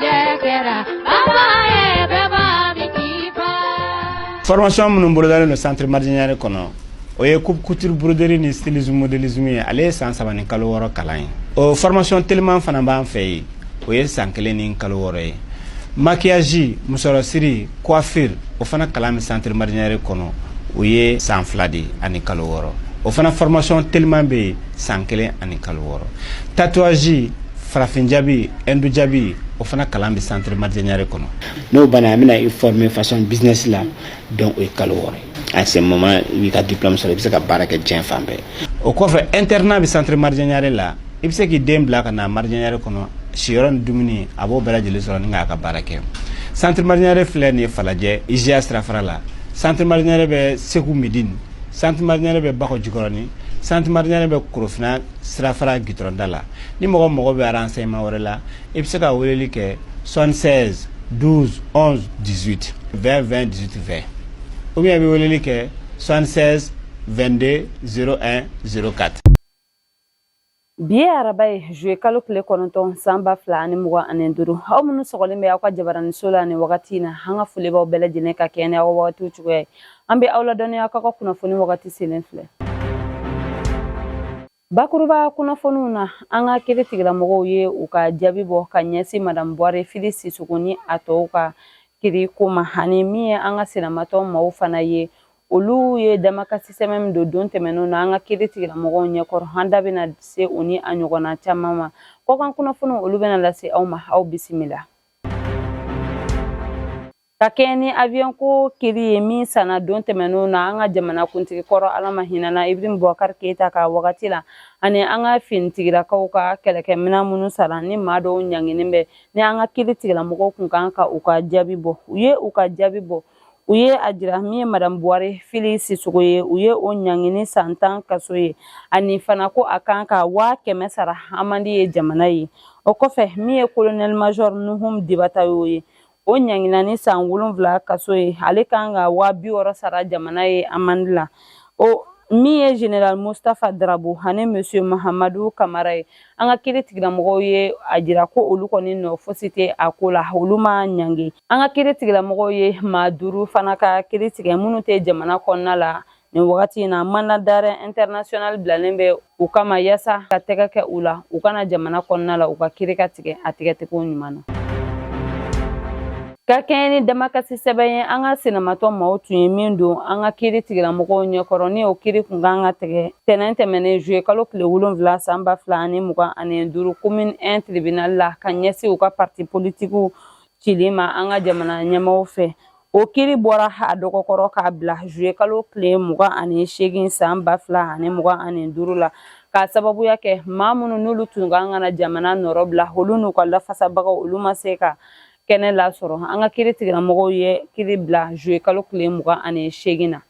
jɛ kɛra baba ye bɛɛ b'a min k'i fa. Formation minnu bolodalen don centre Mardian Niare kɔnɔ, o ye coupe couture, broderie ni stylisme, modélisme ye. Ale ye san 3 ni kalo 6 kalan ye. O formation teliman fana b'an fɛ yen, o ye san 1 ni kalo 6 ye. Maquillage, musɔrɔsiri, coiffure, o fana kalan bɛ centre Mardian Niare kɔnɔ, o ye san 2 de ani kalo 6. O fana formation teliman bɛ yen, san 1 ani kalo 6. Tatouage, farafin jabi, hindu jabi, o fana kalan bɛ centre Mardian Niare kɔnɔ. N'o banna, an bɛna i former façon business la. Donc o ye kalo 6 ye. À ce moment, i b'i ka diplôme sɔrɔ, i bɛ se ka baara kɛ diɲɛ fan bɛɛ. O kɔfɛ, internat bɛ centre Mardian Niare la. I bɛ se k'i den bila ka na Mardian Niare kɔnɔ, siyɔrɔ ni dumuni, a b'o bɛɛ lajɛlen sɔrɔ ni k'a ka baara kɛ. Centre Mardian Niare filɛ nin ye Falajɛ, IGA sirafara la. Centre Mardian Niare bɛ Segu Midine, centre Mardian Niare bɛ Bakɔ Jikɔrɔni, centre Mardian Niare bɛ Korofina sirafara gitɔrɔnda la. Ni mɔgɔ mago bɛ renseignement wɛrɛ la, i bɛ se ka weleli kɛ 76 12 11 18 20 20 18 20, ou bien i bɛ weleli kɛ 76 22 01 04. Bi ye araba ye, juillet kalo tile 9, san 2025. Aw minnu sɔgɔlen bɛ aw ka jabaraniso la nin wagati in na, an ka foli b'aw bɛɛ lajɛlen ka kɛɲɛ ni aw wagatiw cogoya ye. An bɛ aw ladɔnniya k'aw ka kunnafoni wagati selen filɛ. Bakuruba kunnafoniw na, an ka kiri tigilamɔgɔw ye u ka jaabi bɔ ka ɲɛsin Madame Buware Fili Sisoko ni a tɔw ka kiri ko ma. Ani min ye an ka sinamatɔ maaw fana ye, olu ye damakasi sɛbɛn min don don tɛmɛnenw na an ka kiri tigilamɔgɔw ɲɛkɔrɔ, an da bɛna se o ni a ɲɔgɔnna caman ma. Kɔkan kunnafoniw, olu bɛna lase aw ma. Aw bisimila. Ka kɛɲɛ ni avion ko kiri ye min sanna don tɛmɛnenw na an ka jamana kuntigi kɔrɔ, Ala ma hinɛna Ibrahim Boubacar Keita ka wagati la, ani an ka finitigilakaw ka kɛlɛkɛminɛn minnu sara ni maa dɔw ɲanginen bɛ, ni an ka kiri tigilamɔgɔw kun kan ka u ka jaabi bɔ, u ye u ka jaabi bɔ. U ye a jira min ye Madame Buware Fili Sisoko ye, u ye o ɲangini san 10 kaso ye, ani fana ko a kan ka 100 000 sara amende ye jamana ye. O kɔfɛ, min ye colonel major Nuhum Dibatayo ye, o ɲangina ni san 7 kaso ye, ale kan ka 60 000 sara jamana ye amende la. O min ye général Mustapha Drabo ani monsieur Mahamadu Kamara ye, an ka kiri tigilamɔgɔw ye a jira ko olu kɔni nɔ fosi tɛ a ko la, olu ma ɲangi. An ka kiri tigilamɔgɔw ye maa duuru fana ka kiri tigɛ minnu tɛ jamana kɔnɔna la nin wagati in na. Mandat d'arrêt international bilalen bɛ u kama yaasa ka tɛgɛ kɛ u la, u kana jamana kɔnɔna la, u ka kiri ka tigɛ a tigɛcogo ɲuman na. Ka kɛɲɛ ni damakasi sɛbɛn ye an ka sinamatɔ maaw tun ye min don an ka kiri tigilamɔgɔw ɲɛkɔrɔ, ni o kiri kun kan ka tigɛ tɛnɛn tɛmɛnen, juillet kalo tile 7, san 2025, commune 1 tribunal la, ka ɲɛsin u ka parti politikiw cili ma an ka jamana ɲɛmaaw fɛ, o kiri bɔra a dɔgɔkɔrɔ k'a bila juillet kalo tile 28, san 2025 la, k'a sababuya kɛ maa minnu n'olu tun kan ka na jamana nɔrɔ bila, olu n'u ka lafasabagaw, olu ma se ka kɛnɛ lasɔrɔ. An ka kiri tigilamɔgɔw ye kiri bila juillet kalo tile 28 na.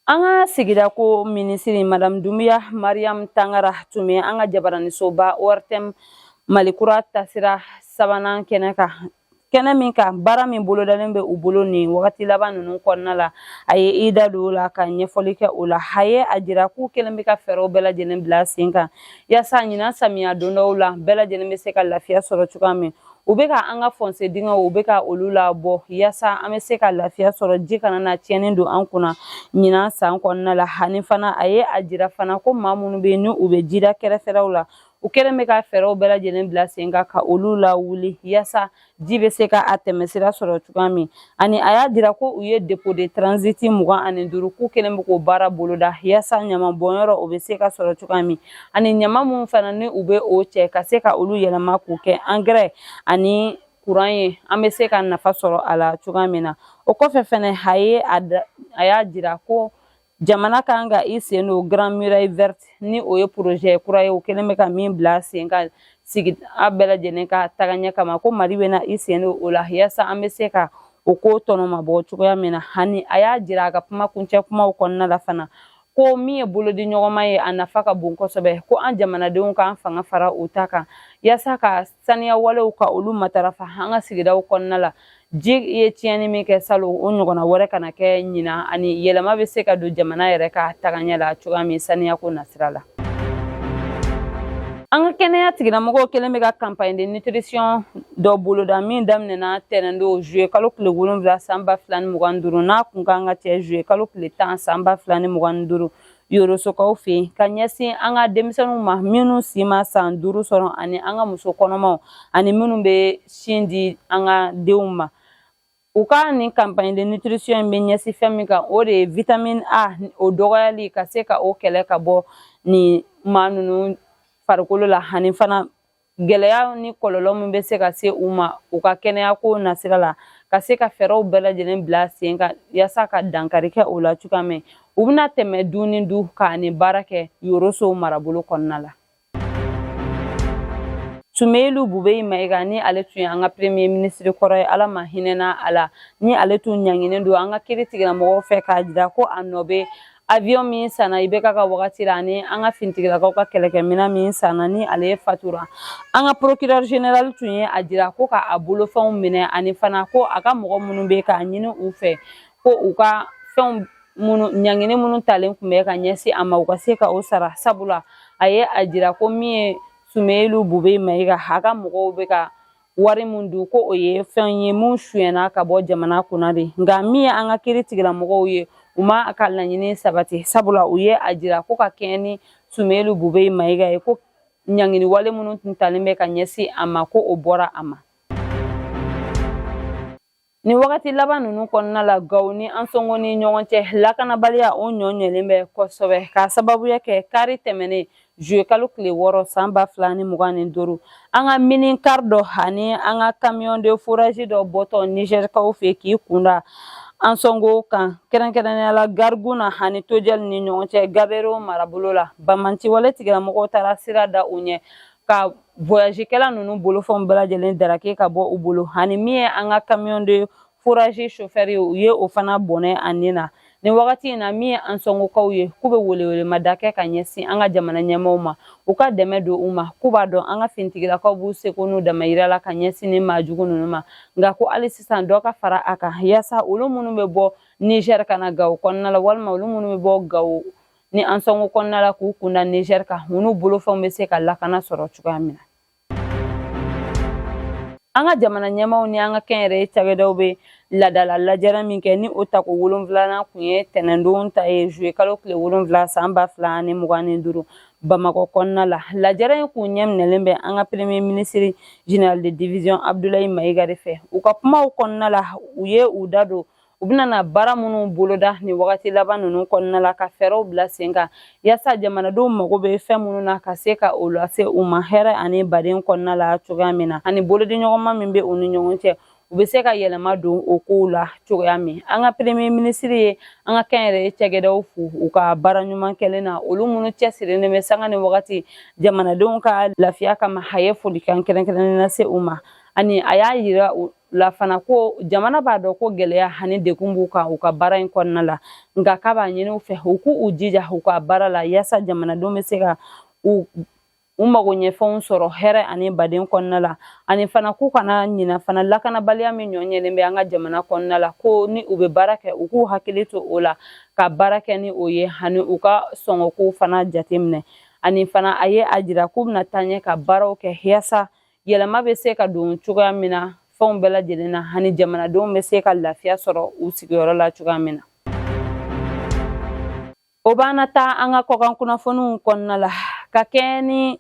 An ka sigida ko minisiri Madame Dumbuya Mariam Tangara tun bɛ an ka jabaranisoba ORTM Malikura tasira sabanan kɛnɛ kan, kɛnɛ min kan baara min bolodalen bɛ u bolo nin wagati laban ninnu kɔnɔna la. A ye i da don o la ka ɲɛfɔli kɛ o la. A ye a jira k'u kɛlen bɛ ka fɛɛrɛw bɛɛ lajɛlen bila sen kan yaasa ɲinan samiya dondaw la, bɛɛ lajɛlen bɛ se ka lafiya sɔrɔ cogoya min. U bɛ ka an ka fosse dingɛw, u bɛ ka olu labɔ yaasa an bɛ se ka lafiya sɔrɔ, ji kana na tiɲɛni don an kunna ɲinan san kɔnɔna la. Ani fana, a ye a jira fana ko maa minnu bɛ yen ni u bɛ jida kɛrɛfɛlaw la, u kɛlen bɛ ka fɛɛrɛw bɛɛ lajɛlen bila sen kan ka olu lawuli yaasa ji bɛ se ka a tɛmɛsira sɔrɔ cogoya min. Ani a y'a jira ko u ye dépôt de transit 25, k'u kɛlen bɛ k'o baara boloda yaasa ɲama bɔnyɔrɔ o bɛ se ka sɔrɔ cogoya min, ani ɲama minnu fana ni u bɛ o cɛ, ka se ka olu yɛlɛma k'o kɛ engrais ani kuran ye, an bɛ se ka nafa sɔrɔ a la cogoya min na. O kɔfɛ fɛnɛ, a y'a jira ko jamana kan ka i sen don Grande Muraille Verte, ni o ye projet kura ye, o kɛlen bɛ ka min bila sen kan sigida bɛɛ lajɛlen ka tagaɲɛ kama, ko Mali bɛna i sen don o la yaasa an bɛ se ka o ko tɔnɔmabɔ cogoya min na. Ani a y'a jira a ka kuma kuncɛ kumaw kɔnɔna la fana ko min ye bolodi ɲɔgɔnma ye, a nafa ka bon kosɛbɛ, ko an jamanadenw k'an fanga fara u ta kan yaasa ka saniya walew ka olu matarafa an ka sigidaw kɔnɔna la. Ji ye tiɲɛni min kɛ salon, o ɲɔgɔnna wɛrɛ kana kɛ ɲinan, ani yɛlɛma bɛ se ka don jamana yɛrɛ ka tagaɲɛ la cogoya min saniyako nasira la. An ka kɛnɛya tigilamɔgɔw kɛlen bɛ ka campagne de nutrition dɔ boloda min daminɛna tɛnɛndon juillet kalo tile 7 san 2025, n'a kun kan ka cɛ juillet kalo tile 10 san 2025, Yorosokaw fɛ yen, ka ɲɛsin an ka denmisɛnninw ma minnu si ma san 5 sɔrɔ, ani an ka muso kɔnɔmaw, ani minnu bɛ sin di an ka denw ma. U ka nin campagne de nutrition in bɛ ɲɛsin fɛn min kan, o de ye vitamine A, o dɔgɔyali, ka se ka o kɛlɛ ka bɔ nin maa ninnu farikolo la, ani fana gɛlɛya ni kɔlɔlɔ min bɛ se ka se u ma u ka kɛnɛyako nasira la, ka se ka fɛɛrɛw bɛɛ lajɛlen bila sen kan yaasa ka dankari kɛ o la cogoya min. U bɛna tɛmɛ du ni du k'a ni baara kɛ Yoroso marabolo kɔnɔna la. Sumeyilu Bubɛyi Mayiga, ni ale tun ye an ka premier ministre kɔrɔ ye, Ala ma hinɛna a la, ni ale tun ɲanginen don an ka kiri tigilamɔgɔw fɛ k'a jira ko a nɔ bɛ avion min sanna IBK ka wagati la, ani an ka finitigilakaw ka kɛlɛkɛminɛn min sanna, ni ale fatura, an ka procureur général tun ye a jira ko ka a bolofɛnw minɛ, ani fana ko a ka mɔgɔ minnu bɛ k'a ɲini u fɛ ko u ka fɛnw minnu ɲangini minnu talen tun bɛ ka ɲɛsin a ma, u ka se ka o sara, sabula a ye a jira ko min ye Sumeyilu Bubɛyi Mayiga, a ka mɔgɔw bɛ ka wari min dun, ko o ye fɛn ye mun suyɛnna ka bɔ jamana kunna de. Nka min ye an ka kiri tigilamɔgɔw ye, u ma a ka laɲini sabati, sabula u ye a jira ko ka kɛɲɛ ni Sumeyilu Bubɛyi Mayiga ye, ko ɲangini wale minnu tun talen bɛ ka ɲɛsin a ma, ko o bɔra a ma. Nin wagati laban ninnu kɔnɔna la, Gawo ni Ansɔngo ni ɲɔgɔn cɛ, lakanabaliya o ɲɔ ɲɛlen bɛ kosɛbɛ, k'a sababuya kɛ kari tɛmɛnen juillet kalo tile 6 san 2025, an ka mini-car dɔ ani an ka camion de forage dɔ bɔtɔ Nizɛrikaw fɛ k'i kunda Ansɔngo kan, kɛrɛnkɛrɛnnenya la Gariguna ani Tojɛli ni ɲɔgɔn cɛ, Gabero marabolo la, banbaanciwale tigilamɔgɔw taara sira da u ɲɛ ka voyagekɛla ninnu bolofɛnw bɛɛ lajɛlen darake ka bɔ u bolo, ani min ye an ka camion de forage chauffeur ye, u ye o fana bɔnɛ a nin na. Nin wagati in na, min ye Ansɔngokaw ye, k'u bɛ welewelemada kɛ ka ɲɛsin an ka jamana ɲɛmaaw ma, u ka dɛmɛ don u ma. K'u b'a dɔn an ka finitigilakaw b'u seko n'u damayira la ka ɲɛsin ni maa jugu ninnu ma, nka ko hali sisan dɔ ka fara a kan, yaasa olu minnu bɛ bɔ Niger ka na Gawo kɔnɔna la, walima olu minnu bɛ bɔ Gawo ni Ansɔngo kɔnɔna la k'u kunda Niger kan, u n'u bolofɛnw bɛ se ka lakana sɔrɔ cogoya min na. An ka jamana ɲɛmaaw ni an ka kɛnyɛrɛye cakɛdaw bɛ laadala lajɛrɛ min kɛ, ni o tako 7nan kun ye tɛnɛndon ta ye, juillet kalo tile 7 san 2025, Bamakɔ kɔnɔna la. Lajɛrɛ in kun ɲɛminɛlen bɛ an ka premier ministre général de division Abdoulaye Mayiga de fɛ. U ka kumaw kɔnɔna la, u ye u da don u bɛna na baara minnu boloda nin wagati laban ninnu kɔnɔna la, ka fɛɛrɛw bila sen kan yaasa jamanadenw mago bɛ fɛn minnu na, ka se ka o lase u ma hɛrɛ ani baden kɔnɔna la cogoya min na, ani bolodiɲɔgɔnma min bɛ u ni ɲɔgɔn cɛ, u bɛ se ka yɛlɛma don o kow la cogoya min. An ka premier ministre ye an ka kɛnyɛrɛye cakɛdaw fo u ka baara ɲuman kɛlen na, olu minnu cɛsirilen bɛ sanga ni wagati jamanadenw ka lafiya kama. A ye folikan kɛrɛnkɛrɛnnen lase u ma, ani a y'a yira la fana ko jamana b'a dɔn ko gɛlɛya ani degun b'u kan u ka baara in kɔnɔna la, nka k'a b'a ɲini u fɛ u k'u u jija u ka baara la yaasa jamanadenw bɛ se ka u mago ɲɛfɛnw sɔrɔ hɛrɛ ani baden kɔnɔna la, ani fana k'u kana ɲina fana lakanabaliya min ɲɔ ɲɛlen bɛ an ka jamana kɔnɔna la, ko ni u bɛ baara kɛ, u k'u hakili to o la ka baara kɛ ni o ye, ani u ka sɔngɔko fana jateminɛ. Ani fana a ye a jira k'u bɛna taa ɲɛ ka baaraw kɛ yaasa yɛlɛma bɛ se ka don cogoya min na fɛnw bɛɛ lajɛlen na, ani jamanadenw bɛ se ka lafiya sɔrɔ u sigiyɔrɔ la cogoya min na. O b'an na taa an ka kɔkan kunnafoniw kɔnɔna la. Ka kɛɲɛ ni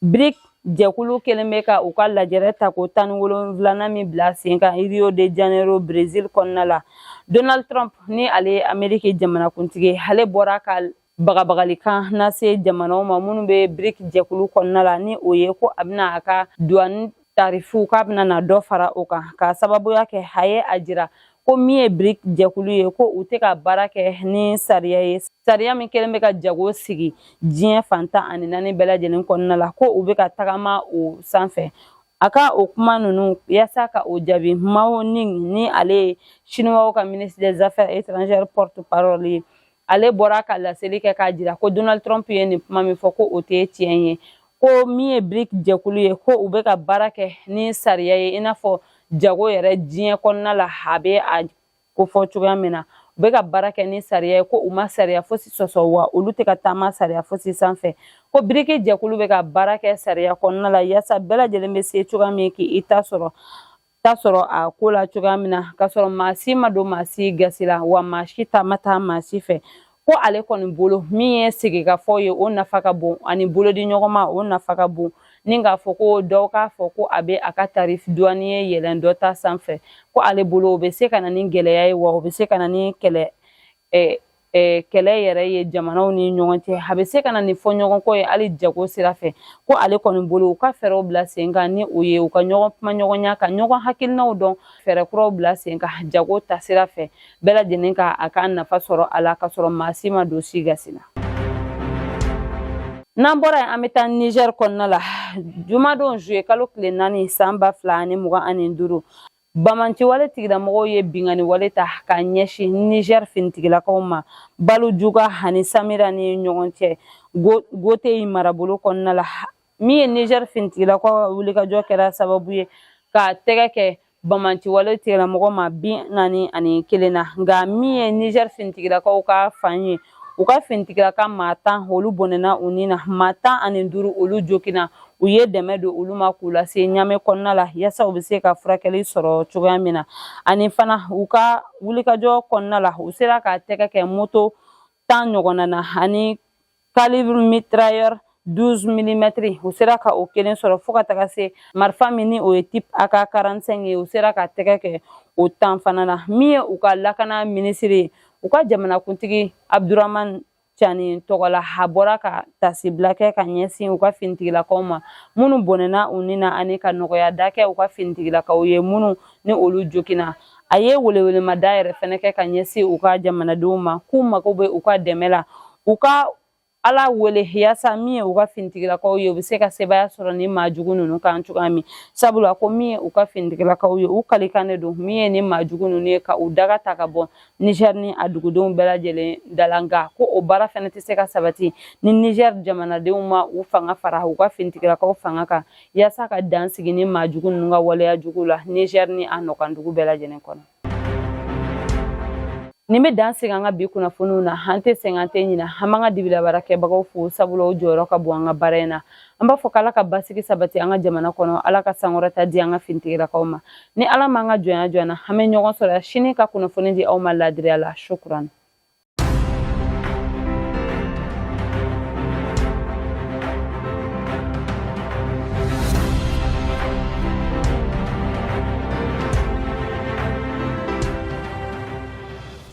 BRICS jɛkulu kelen bɛ ka u ka lajɛrɛ tako 17nan min bila sen kan Rio de Janeiro, Brésil kɔnɔna la, Donald Trump, ni ale ye Ameriki jamanakuntigi, ale bɔra ka bagabagalikan lase jamanaw ma minnu bɛ BRICS jɛkulu kɔnɔna la, ni o ye ko a bɛna a ka douane tarifu, k'a bɛna na dɔ fara o kan, k'a sababuya kɛ a ye a jira ko min ye BRICS jɛkulu ye, ko u tɛ ka baara kɛ ni sariya ye, sariya min kɛlen bɛ ka jago sigi diɲɛ fan 14 bɛɛ lajɛlen kɔnɔna la, ko u bɛ ka tagama o sanfɛ. A ka o kuma ninnu, yaasa ka o jaabi, Mao Ning, ni ale ye Chinois ka ministre des Affaires étrangères porte-parole ye, ale bɔra ka laseli kɛ k'a jira ko Donald Trump ye nin kuma min fɔ, ko o tɛ tiɲɛ ye, ko min ye BRICS jɛkulu ye, ko u bɛ ka baara kɛ ni sariya ye, i n'a fɔ jago yɛrɛ diɲɛ kɔnɔna la a bɛ a kofɔ cogoya min na. U bɛ ka baara kɛ ni sariya ye, ko u ma sariya fosi sɔsɔ, wa olu tɛ ka taama sariya fosi sanfɛ. Ko biriki jɛkulu bɛ ka baara kɛ sariya kɔnɔna la, yaasa bɛɛ lajɛlen bɛ se cogoya min k'i ta sɔrɔ ta sɔrɔ a ko la cogoya min na, k'a sɔrɔ maa si ma don maa si gasi la, wa maa si ta ma taa maa si fɛ. Ko ale kɔni bolo, min ye sigikafɔ ye, o nafa ka bon, ani bolodi ɲɔgɔnma, o nafa ka bon, ni k'a fɔ ko dɔw k'a fɔ ko a bɛ a ka tarif douanier yɛlɛn dɔ ta sanfɛ. Ko ale bolo, o bɛ se ka na ni gɛlɛya ye, wa o bɛ se ka na ni kɛlɛ yɛrɛ ye jamanaw ni ɲɔgɔn cɛ, a bɛ se ka na ni fɔɲɔgɔnkɔ ye hali jago sira fɛ. Ko ale kɔni bolo, u ka fɛɛrɛw bila sen kan, ni o ye u ka ɲɔgɔn kuma ɲɔgɔnya, ka ɲɔgɔn hakilinaw dɔn, fɛɛrɛ kuraw bila sen kan jago ta sira fɛ, bɛɛ lajɛlen ka a ka nafa sɔrɔ a la, ka sɔrɔ maa si ma don si gasi la. N'an bɔra yen, an bɛ taa Niger kɔnɔna la. Jumadon juillet kalo tile 4 san 2025, bamanciwale tigilamɔgɔw ye binkanni wale ta ka ɲɛsin Niger finitigilakaw ma Balujuga ani Samira ni ɲɔgɔn cɛ, Gote marabolo kɔnɔna la. Min ye Niger finitigilakaw wulikajɔ kɛra sababu ye ka tɛgɛ kɛ bamanciwale tigilamɔgɔ ma 41 na. Nka min ye Niger finitigilakaw ka fan ye, u ka finitigilaka maa 10, olu bɔnɛna u ni na, maa 15, olu joginna. U ye dɛmɛ don olu ma k'u lase Ɲame kɔnɔna la, yaasa u bɛ se ka furakɛli sɔrɔ cogoya min na. Ani fana, u ka wulikajɔ kɔnɔna la, u sera ka tɛgɛ kɛ moto 10 ɲɔgɔnna na, ani calibre mitrailleur 12 mm, u sera ka o kelen sɔrɔ, fo ka taga se marifa min ni o ye type AK 45 ye, u sera ka tɛgɛ kɛ o 10 fana na. Min ye u ka lakana minisiri ye, u ka jamanakuntigi Abdurahman Cani tɔgɔ la, a bɔra ka tasibila kɛ ka ɲɛsin u ka finitigilakaw ma minnu bɔnɛna u ni na, ani ka nɔgɔya da kɛ u ka finitigilakaw ye minnu ni olu joginna. A ye welewelemada yɛrɛ fɛnɛ kɛ ka ɲɛsin u ka jamanadenw ma, k'u mago bɛ u ka dɛmɛ la, u ka Ala wele, yaasa min ye u ka finitigilakaw ye, u bɛ se ka sebaaya sɔrɔ ni maa jugu ninnu kan cogoya min. Sabula ko min ye u ka finitigilakaw ye, u kalikan de don min ye ni maa jugu ninnu ye ka u daga ta ka bɔ Niger ni a dugudenw bɛɛ lajɛlen da la. Nka ko o baara fɛnɛ tɛ se ka sabati ni Niger jamanadenw ma u fanga fara u ka finitigilakaw fanga kan, yaasa ka dan sigi ni maa jugu ninnu ka waleya jugu la Niger ni a nɔkandugu bɛɛ lajɛlen kɔnɔ. Nin bɛ dan sigi an ka bi kunnafoniw na. An tɛ sɛgɛn, an tɛ ɲina. An b'an ka dibilabaarakɛbagaw fo, sabula u jɔyɔrɔ ka bon an ka baara in na. An b'a fɔ k'Ala ka basigi sabati an ka jamana kɔnɔ, Ala ka sankɔrɔta di an ka finitigilakaw ma. Ni Ala m'an ka jɔnya jɔ an na, an bɛ ɲɔgɔn sɔrɔ sini ka kunnafoni di aw ma laadiriya la. Shukran.